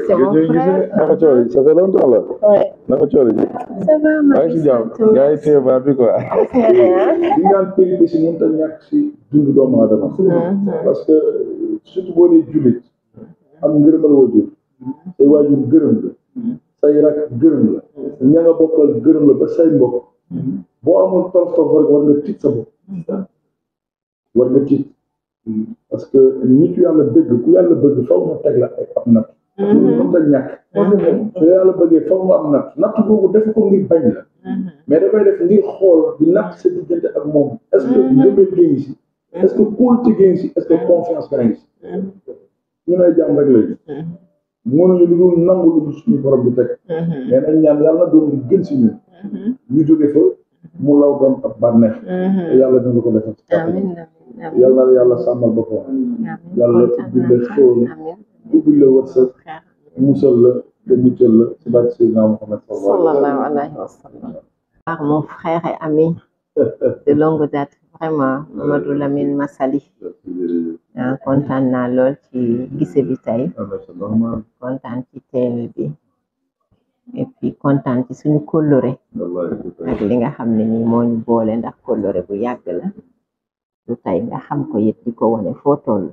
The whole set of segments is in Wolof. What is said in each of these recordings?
C'est mon frère. Ça fait longtemps là. Ouais. Ça va, ma vie, yaa ngi téye baat bi quoi. li naan péripétie mënut a ñàkk si dundu doomu aadama. parce que surtout boo nee jullit am ngërëmal waajur say waajur gërëm la say rak gërëm la ña nga bokkal gërëm la ba say mbokk boo amul tolof rek war nga tiit sa bopp war nga tiit parce que nit yàlla dëgg ku yàlla bëgg faw mu teg la ay ab natt mënut a ñàkk su yàlla bëggee faw mu am natt boobu def ko ngir bañ la mais dafay def ngir xool di natt sa diggante ak moom est-ce que ngëmeel gaa ngi si est-ce que kóolute gaa ngi si est-ce que confiance gaa ngi si ñu ne jàmm rek lañu mënuñu lu dul nangu lu suñu borom bi teg mais nañ ñaan yàlla doon li gën si ñun ñu jóge fa mu law doon ab bànneex te yàlla dina ko defal yàlla na yàlla sàmmal boppam yàlla ubbi la xéwal ubbi la wërsëg musal la te muccal la ci barke Seydina Mohamed sallallahu alayhi wa sallam. Mon frère et ami de longue date, vraiment, Mamadou Lamine Massaly. Kontaan naa lool ci gise bi tey kontaan ci teewe bi et puis kontaan ci suñu kóllëre ak li nga xam ne ni moo ñu boole ndax kóllëre bu yàgg la du tey nga xam ko it di ko wane foo toll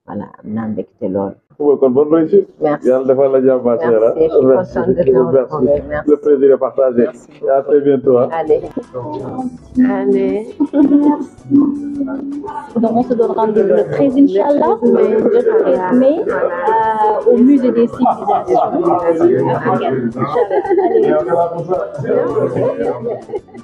voilà am naa mbégte lool. Kon bonne réussite. Merci. Yàlla defal la jàmm ma chère. Merci. Merci. Le plaisir est partagé. Et à très bientôt. Allez. Donc on se donne rendez-vous le 13 Inch'Allah, le 13 mai au musée des civilisations africaines. Inch'Allah. Allez.